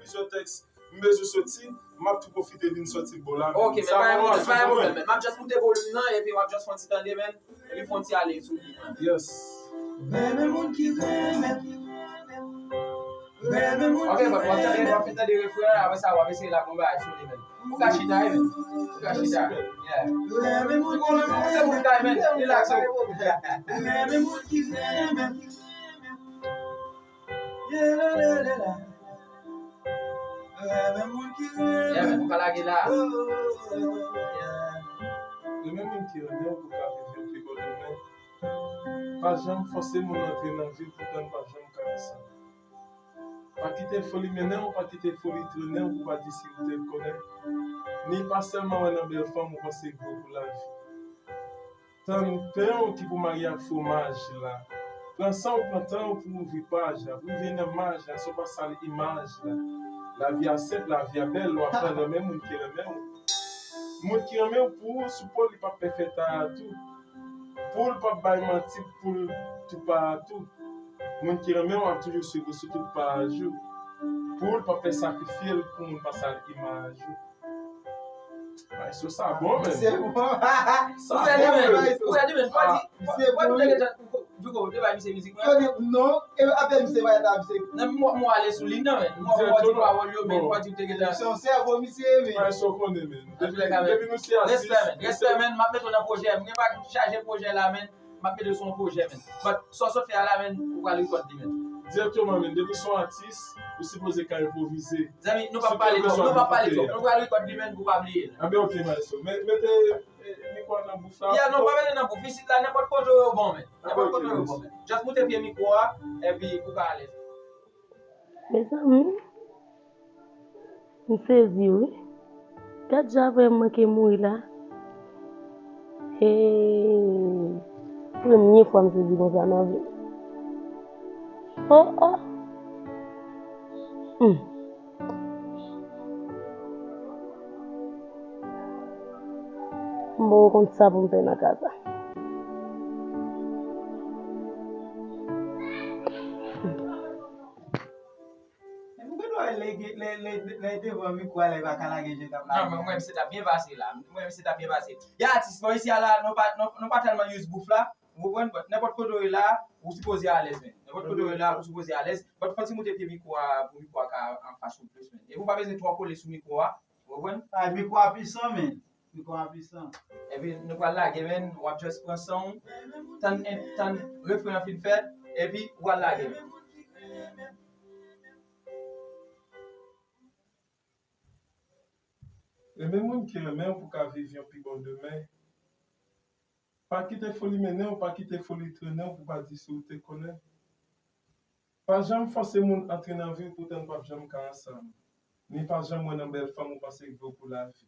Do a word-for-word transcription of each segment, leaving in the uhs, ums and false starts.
Plizyè tèks, m bezwen soti, m ap tou pwofite vin soti bò la, men. Ok, men pa gen pwoblèm, pa gen pwoblèm, men. M ap just moute volim nan, epi w ap just fè yon ti tande, men. Epi fè yon ti ale sou li, men. Yes. Renmen moun ki renmen. Renmen moun ki renmen. Ok, but w ap tande, w ap fin tande refren an, apre sa, w ap eseye lage yon bagay sou li, men. Ou ka chita, wi, men. Ou ka chita. Yeah. Renmen moun ki renmen. Ou se moun ki ta renmen, relax, wi. Renmen moun ki renmen. Yeah, la, la, la, la. Renmen moun ki renmen. Yeah, men, ou ka lage la. Oh, yeah. Renmen moun ki renmen w pou ka viv yon pi bon demen. Pa janm fòse moun antre nan vi w, poutan n p ap janm ka ansanm. Pa kite foli mennen w, pa kite foli trennen w pou w pa di si ou te konnen. Ni pa sèlman wè nan bèl fanm ou panse k vo pou lavi. Tann pen w ki pou marye ak fwomaj la. Pran san w pran tan w pou ouvri paj la, pou rive nan maj la, san w pa sal imaj la. Lavi a senp, lavi a bèl, w ap pran nan men moun ki renmen w. Moun ki renmen w pou ou, sou po l, li p ap pè fè tatou. Pou l p ap bay manti, pou l tou pa tou. Moun ki renmen w ap toujou swiv ou sou tout paj ou. Pou l p ap pè sakrifye l pou moun pa sal imaj ou. Maestro, sa bon, men. Se bon. Sa bon, men. Ou redi, men. Ou redi, men. Fò di, fò di, ou te gentan, Djouko, ou te bay misye mizik mwen. Konnen, non, e apèl misye pa ta misye. Nan, m, m ale sou liy nan, men. M, m di pawòl yo, men. Fò di ou te gentan. Se yon sèvo misye, men. Maestro konnen, men. Depi, depi nou se atis, respè, men. Respè, men. M ap mete w nan pwojè. M gen pa chaje pwojè la, men. M ap mete w sou yon pwojè, men. But, sa w sot fè a la, men, ou pral record li, men. Direkteman, men. Depi se yon atis, ou sipoze ka enpwovize. Zanmi, nou p ap pale twòp, nou p ap pale twòp. Nou pral record li, men, pou w pa bliye l. Anben, ok, maestro. Men, mete, eh, mikwo a nan bouf la. Yeah, non, pa mete nan bouf. Isit la, nenpòt kote w ye bon, men. Nenpòt kote w ye bon, men. Just moute pye mikwo a, epi ou ka alèz. Mezanmi, m sezi, wi. Gad jan avè m manke mouri la. Hey, premye fwa m sezi konsa nan vi m. Oh, oh. Hmm. M poko konn sa pou m fè nan ka sa. Men pou gade wè lè, lè, lè, lè devan mikwo a, lè pa ka lage je t ap lage. Non, men mwen, misye t ap byen pase la. Mwen, misye t ap byen pase. Ya, atis, bon, isi a la, nou pa, nou, nou pa tèlman use bouf la. Ou konprann? But nenpòt kote w ye la, ou sipoze alèz, men. Nenpòt kote w ye la, ou sipoze alèz. But fò ti moute pye mikwo a, pou mikwo a ka anfas ou plis, men. Epi ou pa bezwen twò kole sou mikwo a. Ou konprann? Ah, mikwo a pwisan, men. Mikwo a pwisan. Epi nou pral lage, men. W ap just pran san w. Tann, tann refren an fin fèt. Epi ou pral lage, men. Renmen moun ki renmen w pou ka viv yon pi bon demen. Pa kite foli mennen w, pa kite foli trennen w pou pa di si w te konnen. Pa janm fòse moun antre nan vi w, poutan n p ap janm ka ansanm. Ni pa janm wè nan bèl fanm ou panse k vo pou lavi.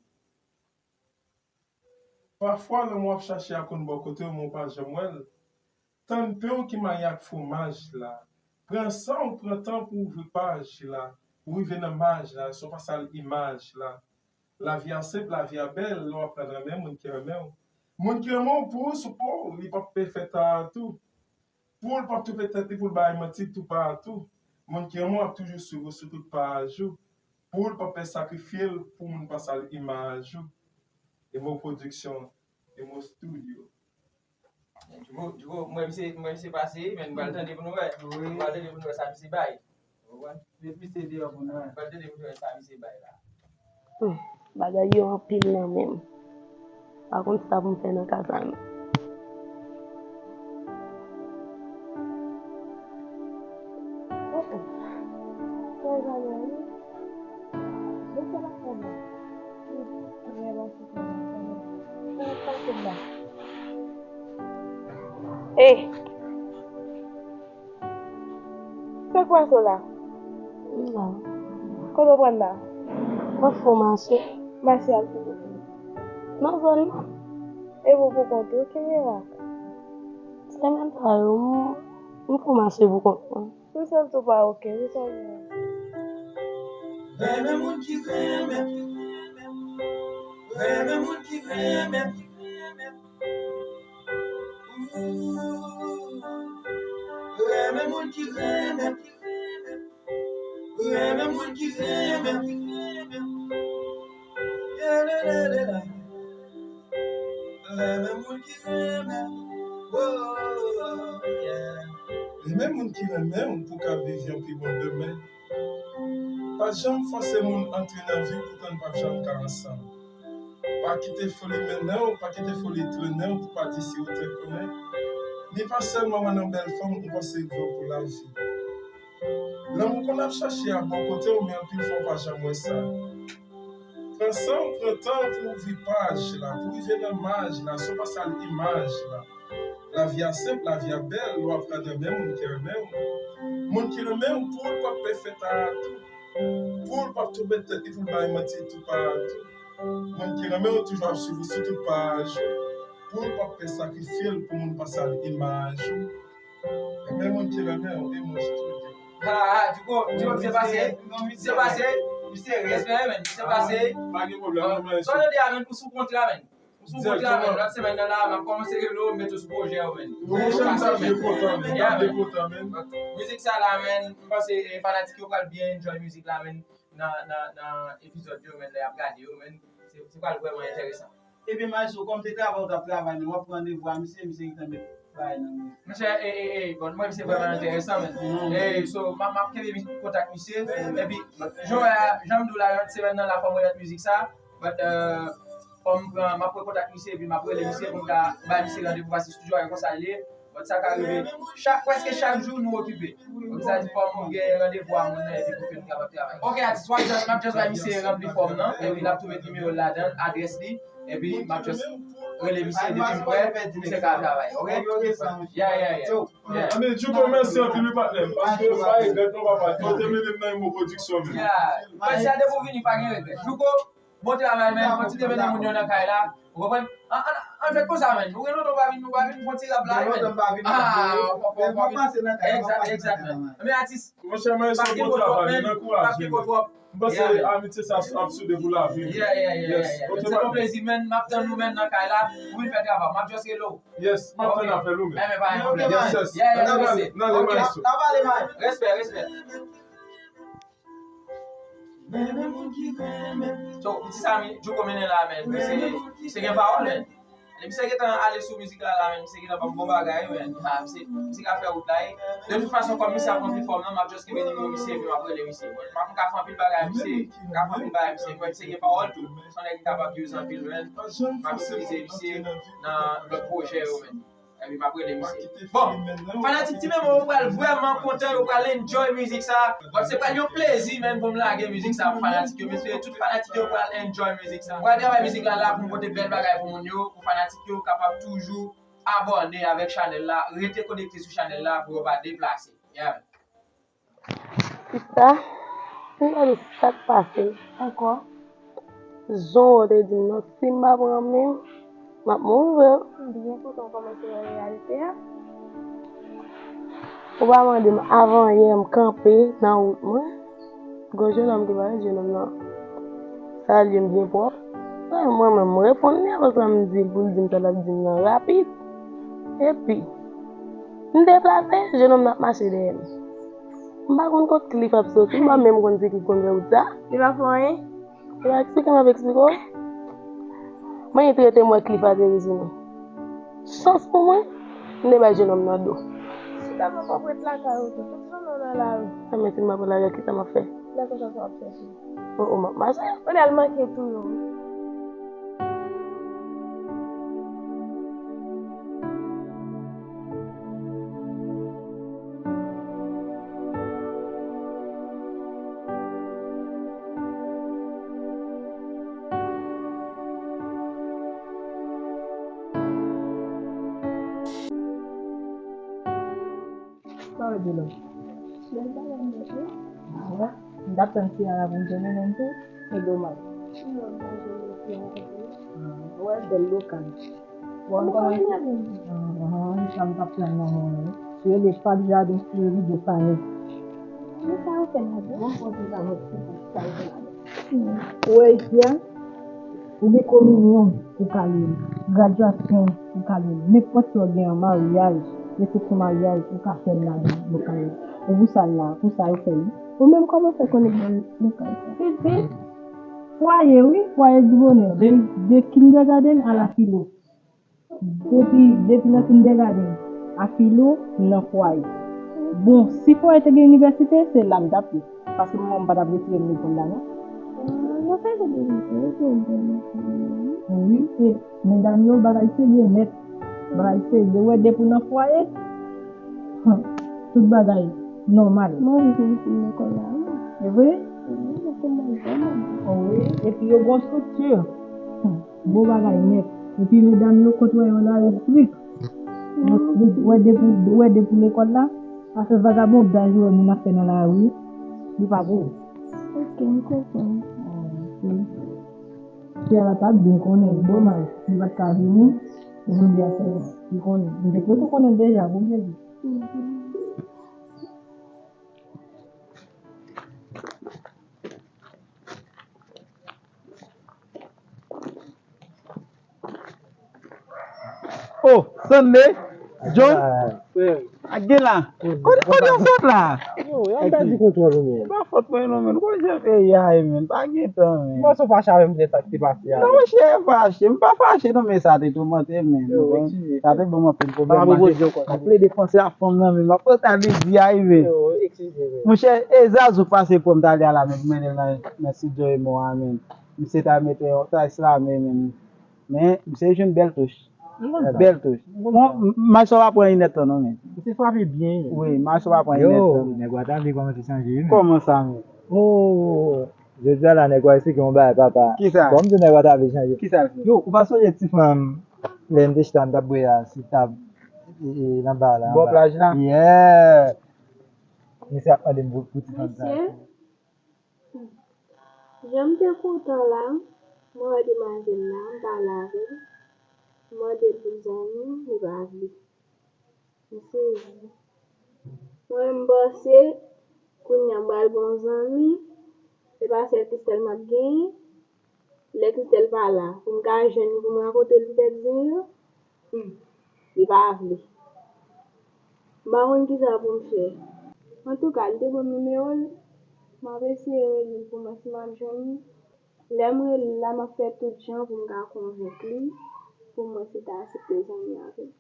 Pafwa, lanmou w ap chache a konn bò kote w, men w pa janm wè l. Tann pen w ki maye ak fwomaj la. Pran san w pran tan pou ouvri paj la, pou rive nan maj la, san w pa sal imaj la. Lavi a senp, lavi a bèl, lè w ap pran nan men moun ki renmen w. Moun ki renmen w pou ou sou po w, li p ap pè fè tatou. Pou l p ap twouve tèt li pou l bay manti toupatou. Moun ki renmen w ap toujou swiv ou sou tout paj ou. Pou l p ap pè sakrifye l pou moun pa sal imaj ou. Emo Production, Emo Studio. Djouko, Djouko, mwen misye, mwen misye pase, men nou pral tande pou nou wè. Wi. Nou pral tande pou nou wè sa misye bay. Ou konprann? Met misye deyò pou nou wè. Nou pral tande pou nou wè sa misye bay la. Hmm, bagay yo anpil nan men m. Pa konn sa pou m fè nan ka sa non. Oh, oh. Sa e bagay wi. Bon, sa pa fè mal. Sa pa fè mal. Ey! Sa k pase w la? M la. Kote w pral la? M ap fè yon mache. Mache ak ki kote? Nan zòn nan. E pou pou kont ou, ki mirak? Se menm sa yo, m, m fè yon mache pou kont mwen. Tou sèl tou pa oke, wi, sa gen. Renmen moun ki renmen. Renmen moun ki renmen. Renmen moun ki renmen. Renmen moun ki renmen. Yeah, la, la, la, la. Renmen moun ki renmen. Oh, oh, oh, yeah. Renmen moun ki renmen w pou w ka viv yon pi bon demen. Pa janm fòse moun antre nan vi w, poutan n p ap janm ka ansanm. Pa kite foli mennen w, pa kite foli trennen w pou pati si w te konnen. Ni pa sèlman wè nan bèl fanm ou panse gwo pou lavi. Lanmou konn ap chache a bò kote w, men anpil fwa w pa janm wè sa. Pran san w, pran tan w pou w ouvri paj la, pou w rive nan maj la, san w pa sal imaj la. Lavi a senp, lavi a bèl, lè w ap pran nan men moun ki renmen w. Moun ki renmen w, pou l p ap pè fè ta a tou. Pou l p ap tou met tèt li pou l bay manti tou pa tou. Moun ki renmen w toujou ap swiv ou sou tout paj ou. Pou l p ap pè sakrifye l pou moun pa sal imaj ou. Men moun ki renmen w, e mwen tou. Ha, ha, Djouko, Djouko, misye pase. Misye pase. Respè, men, misye pase. Pa gen pwoblèm, non, men. Sa w tande a, men, ou sou kontra, men. Ou sou kontra, men. Lòt semèn nan la, m ap kòmanse rele w, m mete w sou pwojè yo, men. Mwen menm, m t ap byen kontan, men. M t ap byen kontan, men. Mizik sa la, men, m panse, eh, fanatik yo pral byen enjoy mizik la, men. Nan, nan, nan epizòd yo, men, lè y ap gade yo, men. Se, se pral vrèman enteresan. Epi Maestro, kòm se travay ou t ap travay, men w ap pran randevou a misye, misye gentan met bagay nan men. Monchè, e, e, e, bon, mwen, misye vrèman enteresan, men. E, so, m ap, m ap kenbe mi-, kontak misye. Epi, jan, jan m di w la, lòt semèn nan, la fò m remèt mizik sa. But, euh, fò m pran, m ap pran kontak misye, epi m ap rele misye pou m ka bay misye randevou, paske studio a, e konsa l ye. But sa ka rive chak, prèske chak jou nou okipe. Donk sa di fò m gen randevou a moun nan epi pou ke nou kapab travay. Ok, atis, w ap just, m ap just bay misye ranpli fòm nan, epi l ap tou met nimewo l ladan l, adrès li, epi m ap just rele misye depi m prè, misye ka travay, ok? Yeah, yeah, yeah. Yeah. Anben, Djouko, mèsi anpil, wi, patnè m, paske w pa regrèt non, papa. Ou te mennen m nan Emo Pwodiksyon, men. Yeah. Mèsi a depi w vini, pa gen regrèt. Djouko, bon travay, men. Kontinye mennen moun yo nan kay la. Ou konprann? An, an, an fèt konsa, men. Nou gen lontan nou pa vin, nou pa vin fè yon ti rap la, men. Gen lontan nou pa vin fè yon ti rap. Ah, fò, fò, fò vin. Exact, exact, men. Men atis, monchè, men, se yon bon travay, men, ankouraje, men. M panse amitye sa ap soude pou lavi. Yeah, yeah, yeah, yeah. Se yon plezi, men. M ap tann ou, men, nan kay la. Ou vin fè travay. M ap just rele w. Yes, m ap tann apèl ou, men. Enben, pa gen pwoblèm. Yes, yes. Yeah, yeah, mèsi. N ale, maestro. Respè, respè. So, piti sa, Djouko mennen la, men. Misye, misye gen pawòl, men. Misye gentan ale sou mizik la, la, men. Misye gentan ban m bon bagay, men. Ha, misye, misye ka fè wout la, e. De tout fason, kòm misye ap ranpli fòm nan, m ap just kenbe nimewo misye, epi m ap rele misye. Bon, m ap, m ka fè anpil bagay, misye. M ka fè anpil bagay, misye. Mwen, misye gen pawòl tou. Se yon nèg ki kapab use anpil, men. M ap itilize misye nan lòt pwojè yo, men. Epi m ap rele misye. Bon, fanatik Ti Memo, yo pral vrèman kontan, yo pral enjoy mizik sa. Bon, se pral yon plezi, men, pou m lage mizik sa pou fanatik yo. M espere tout fanatik yo pral enjoy mizik sa. M pral travay mizik la, la pou m pote bèl bagay pou moun yo, pou fanatik yo kapab toujou abòne avèk chanèl la, rete konekte sou chanèl la pou yo pa deplase. Yeah. Sista, m ta di sa k pase ankò. Jan w te di m nan, si m pa pran men w, m ap mouri vre. M byen kontan w kòmanse wè reyalite a. Ou pa mande m, avan yè m kanpe nan wout mwen. Gon jennonm ki parèt, jennonm nan salye m byen pwòp. Mwen menm, m reponn li, apre sa m di l pou l di m sa l ap di m nan rapid. Epi, m deplase, jennonm nan ap mache dèyè m. M pa konn kot Cliff ap soti, m pa menm konn se ki konn fè wout sa. Li pa fè anyen? Li pa eksplike m, ap eksplike w. Mwen trete m wè Cliff ateri sou nou. Chans pou mwen, m te bay jennonm nan do. Si ta papa w ret lakay ou tou, tout jounen w nan lari. A, men si m pa pran lari, kisa m ap fè? Lè konsa sa w ap chèche. O, o, m ap mache. Ou al manke tou yo. Sa w di la? Bèl bagay nèt wi. Wè, m t ap tann Ciara pou m te mennen m tou, se domaj. Wè, bèl lokal. Bon, kòman? Sa m t ap tann nan mwen wi. Se le Park Jardin Fleurie de Paris. Bon, sa yo fè ladan? Bon, bon, sa yo fè ladan? Ou wè isi a, ou gen kominyon, ou ka li l. Gradyasyon, ou ka li l. Nenpòt sa w gen an, maryaj, resepsyon maryaj, ou ka fè l ladan, yo ka li l. E pou sa l la, pou sa yo fè l. Ou menm kòman w fè konnen bèl lekòl sa? Pitit fwaye, wi, fwaye di bonè. De, de kindergarten a la filo. Depi, depi nan kindergarten a filo nan fwaye. Bon, si fwaye te gen inivèsite, se la m t ap ye. Paske manman m pa t ap retire m lekòl la, non. Wi, e medam yo, bagay serye nèt. Bagay serye. Ou wè depi w nan fwaye, tout bagay nòmal. Mwen anvi pou m fin lekòl la, wi. E vre? Wi, se mwen vrèman. Wi, epi yo gon estrikti. Bon bagay nèt. Epi medam yo, kot wè yo la, yo strik. Yo strik. Wè depi, wè depi lekòl la, afè vagabondaj ou wè moun ap fè nan lari, li pa bon. Ok, m konprann. Ah, ok. Pierre la t ap byen konnen, domaj, li pa t ka vini, jodi a sèlman. Li konnen. Li te pote konnen deja, pou byen di. Mhm. Oh, Sunday, John, ak gen la. Kote, kote w sot la? Yo, y ap pèdi kontwòl ou menm. Pa fòt mwen non, menn. Kote jan peyi a ye, menn? Pa gen tan, menn. Mwen sou fache avè m, se sa k te pase a. Non, monchè, fache. M pa fache non, men sa te toumante, menn. Yo, eskize. Sa te ban m anpil pwoblèm. Pa repoze w konsa. M ap plede panse a fanm nan, menn. M ap panse a Lidi a, wi, menn. Yo, eskize, menn. Monchè, e Zazou pase pran m t ale a la, menn, pou mennen l nan, nan studio Emo a, menn. Misye ta mete yon tay slame, menn. Men, misye jwenn bèl touch. M konn sa. Bèl touch. M konn sa. Bon, m, m, match sa pa pran inèdtan non, men. Misye frape byen. Wi, match sa pa pran inèdtan. Yo, nèg Watave kòmanse chanje, wi, men. Kòman sa, men? Oh, jodi a la, nèg Watave ki yon bagay, papa. Kisa? Bon, m di nèg Watave chanje. Kisa l fè? Yo, ou pa sonje ti fanm, lè n te chita, n t ap bwè a, sou tab, e, e, nan ba la, bò plaj la? Yeah. Misye ap mande m pou, pou ti fanm sa. Mesye, jan m te kontan la, mwen wè demwazèl la, m pale avè l, m mande l pou zanmi, li pa vle. M sezi. Mwen menm m panse, kounye a m pral gen yon zanmi, se pa sèl Christelle m ap genyen, lè Christelle pa la, pou m ka jwenn li, pou m rakonte l tout èk zen yo, hmm, li pa vle. M pa konn kisa pou m fè. Antouka, li te ban m nimewo l, m ap eseye rele l pou m wè si m ap jwenn li. Lè m rele l la, m ap fè tout jan pou m ka konvenk li, pou m wè si l ta aksepte zanmi avè m.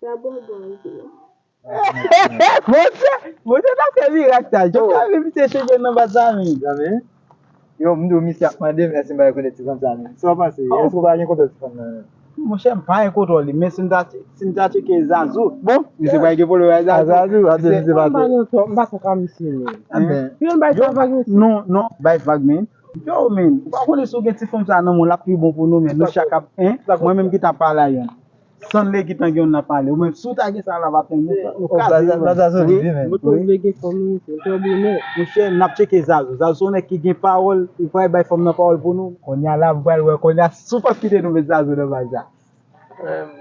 Sa bon, bon, li di non. Bondye, Bondye ta fè mirak sa. Jan oh. Misye chanje nan bat zanmi. Zanmi? Yo, m di w, misye ap mande m èske m pa rekonèt ti fanm sa, men. Sa w panse? Oh. Èske w pa gen kontwòl ti fanm nan? Monchè, m pa gen kontwòl li, men si m ta, si m ta tcheke Zazou, bon, misye pa gen pwoblèm ak Zazou. Zazou, Zazou, misye pa gen. M pa gen kontwòl, m pa t ak misye, men. Yo, bay sa vag, mesye. Non, non, bay vag, men. Yo, men, ou pa konnen si w gen ti fanm sa nan men w, l ap pi bon pou nou, men. Nou chak ap, hein? Mwen menm ki t ap pale a youn. San l gentan gen youn nan pale. Ou menm, si w ta gen sa la, va tann nou, nou kaze. Blaza zoli, wi, men. Mwen tou vle gen fanm, wi, se yon trè bon nèg. Monchè, n ap tcheke Zazou. Zazou se yon nèg ki gen pawòl, li pral bay fanm nan pawòl pou nou. Kounye a la, m pral wè, kounye a, si w p ap kite nou met Zazou nan baz la.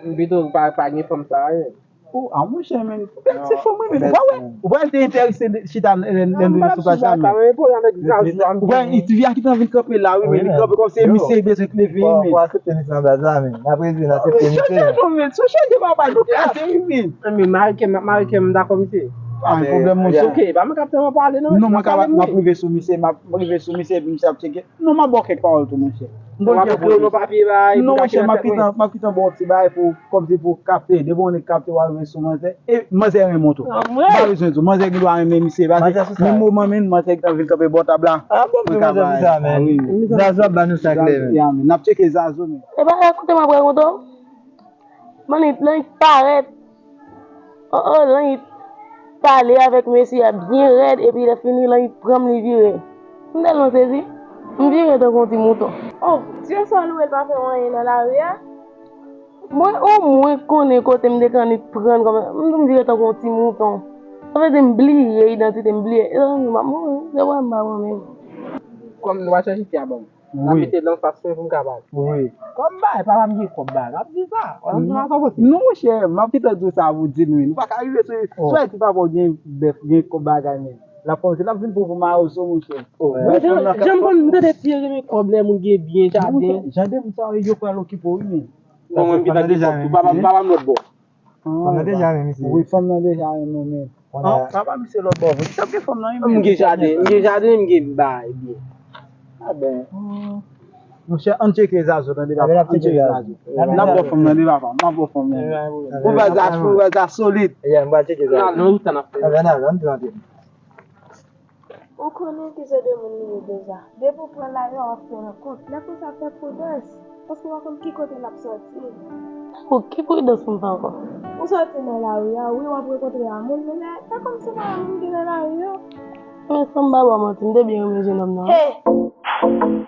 M pito pa, pa gen fanm sa, wi. Oh, a monchè, men, bèl ti fanm, wi, men. Ou pa wè, ou pa wè l te enterese chita lè, lè, lè nou sou plas la, men. Ou wè, ti fi a ki t anvi kanpe la, wi, men li kanpe kòmsi misye bezwen k leve, wi, men. Fò aksepte misye nan baz la, men. N ap redi, n aksepte misye. Chanje non, men. Sou chanje papa, nou kase, wi, men. Men mari kè m, mari kè m dakò, misye. Pa gen pwoblèm, monchè. Ok, pa mwen k ap fè mwen pale, non. Non, mwen ka, m ap rive sou misye, m ap rive sou misye, epi misye ap tcheke. Non, m ap ba w kèk pawòl tou, monchè. M konn ki pwoblèm. Non, monchè, m ap kite, m ap kite ba w ti bagay pou, kòmsi pou kapte. Depi w kapte, w al jwenn sou manzè. E manzè renmen w tou. M pa bezwen di w, manzè gen dwa renmen misye. Paske menm moman menm, manzè gentan vin kanpe bò tab la. Ah, bon, manzè di sa, men. Zazou ap ba nou sa klè, men. Ya, men. N ap tcheke Zazou, men. E pa kote m ap rakonte w. Manit, Lanit parèt. Oh, oh, Lanit pale avèk mesye a byen rèd, epi lè fini, Lanit pran m, li vire. M tèlman sezi, m vire tankou yon ti mouton. Oh, Dye sa louwe, l pa fè m anyen nan lari a. Mwen, omwen, konnen kote m te konn pran kòm, m vire tankou yon ti mouton. Sa vle di m bliye idantite m, bliye. E, m ap mouri, se vre m pa bon menm. Kòm nou pa chèche ti a ban m. N ap mete l nan fas mwen pou m ka pale. Wi. Kòm bagay, papa m gen kòb bagay, n ap di sa. Non, monchè, m ap gentan di w sa pou di nou. Nou pa ka rive sou, sou Ayiti papa w gen bèf, gen kòb bagay, men. L ap kòmanse, l ap vin pou, pou mawozo, monchè. Jan, jan m konn tande ti yo renmen kòb lè moun gen byen, jaden. Jan de moun sa yo pral okipe w, wi, men. Bon, mwen m gentan gen kòb tou, papa m, papa m lòt bò. Fanm nan deja renmen misye. Wi, fanm nan deja renmen w, men. An, papa misye lòt bò vre. Misye ap gen fanm nan, m gen jaden, m gen jaden, m gen bay byen. A ben. Monchè, ann tcheke Zazo, tande papa, ann tcheke Zazo. N ap bò fanm nan, tande papa, n ap bò fanm nan. Pou bagay sa, pou bagay sa solid. Yeah, m pral tcheke Zazo. Nan, nan, nan, nan, nan. Ou konnen ki se de moun li ye deja. Depi w pran lari a, w ap fè rankont. Lè konsa, fè pridans. Paske w pa konn ki kote l ap sòti. Ou ki pridans pou m fè ankò? Ou sòti nan lari a, wi, w ap rekontre a moun, men fè kòmsi pa wè moun ki nan lari yo. Men san m pa ba w manti, m te byen renmen jennonm nan. Hey!